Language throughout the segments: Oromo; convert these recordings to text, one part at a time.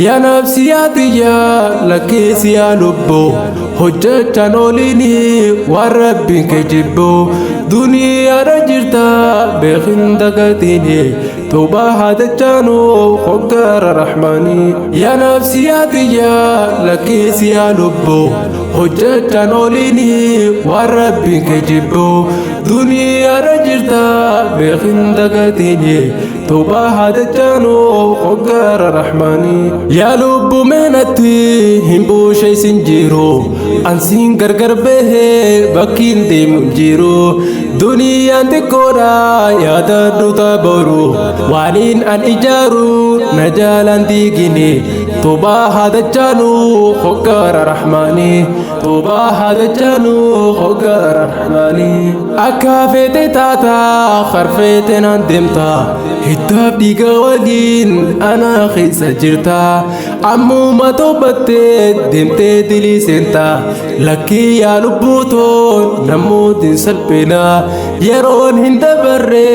Yaa nafsiyaa tiyyaa lakkeessi yaa lubbuu hojjechaan oliinii waan rabbiin kee jibbuu duniyaadha jirta beekin dagatiini toobaa haadachaanuu hoggaara rahmaanii. Yaa nafsiyaa tiyyaa lakkeessi yaa lubbuu hojjechaan oliinii waan rabbiin kee jibbuu duniyaadha jirta beekin dagatiini toobaa haadachaanuu hoggaara rahmaanii. Yaa lubbuu meenatti hin buusheessin jiru ansiin gargar bahee bakkiin deemu hin jiru duniyaan xiqqoodha yaadadhu taboru waaniin an ijaaru na jaalaan diigini toobaa haadachaanuu hoggaara rahmaanii toobaa haadachaanuu hoggaara rahmaanii. Akka feete taata harfeete naan deemta hiddaaf dhiiga waliin ana keessa jirta ammuma toobattee deemtee dilii seenta lakkii yaa lubbuutoo namootni salphina yeroon hin dabarre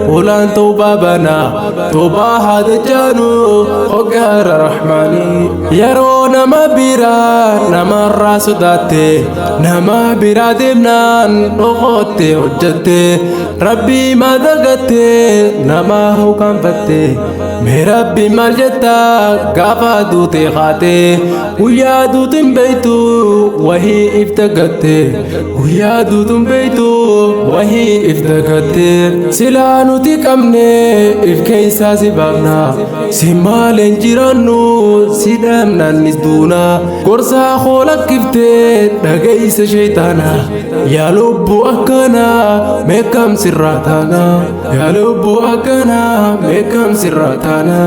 hoolaan toobaa bana toobaa haadachaanuu hoggaara rahmaanii. Yeroo nama biraa namarraa sodaatte nama biraa deemnaan dhokotte hojjette rabbii maa dagatte nama hukanfatte mee rabbi maal jetta gaafa duute kaate guyyaa duutin beeytu wahii if dagatte guyyaa duutun beeytu wahii if dagatte silaa nuti qabne if keessaa si baafna si maaleen jiraannu si dhabnaanis duuna gorsaa koo lakkiftee dhageessa sheeytaana yaa lubbuu akkanaa meeqam sirraa taana yaa lubbuu akkanaa meeqam sirraa taana.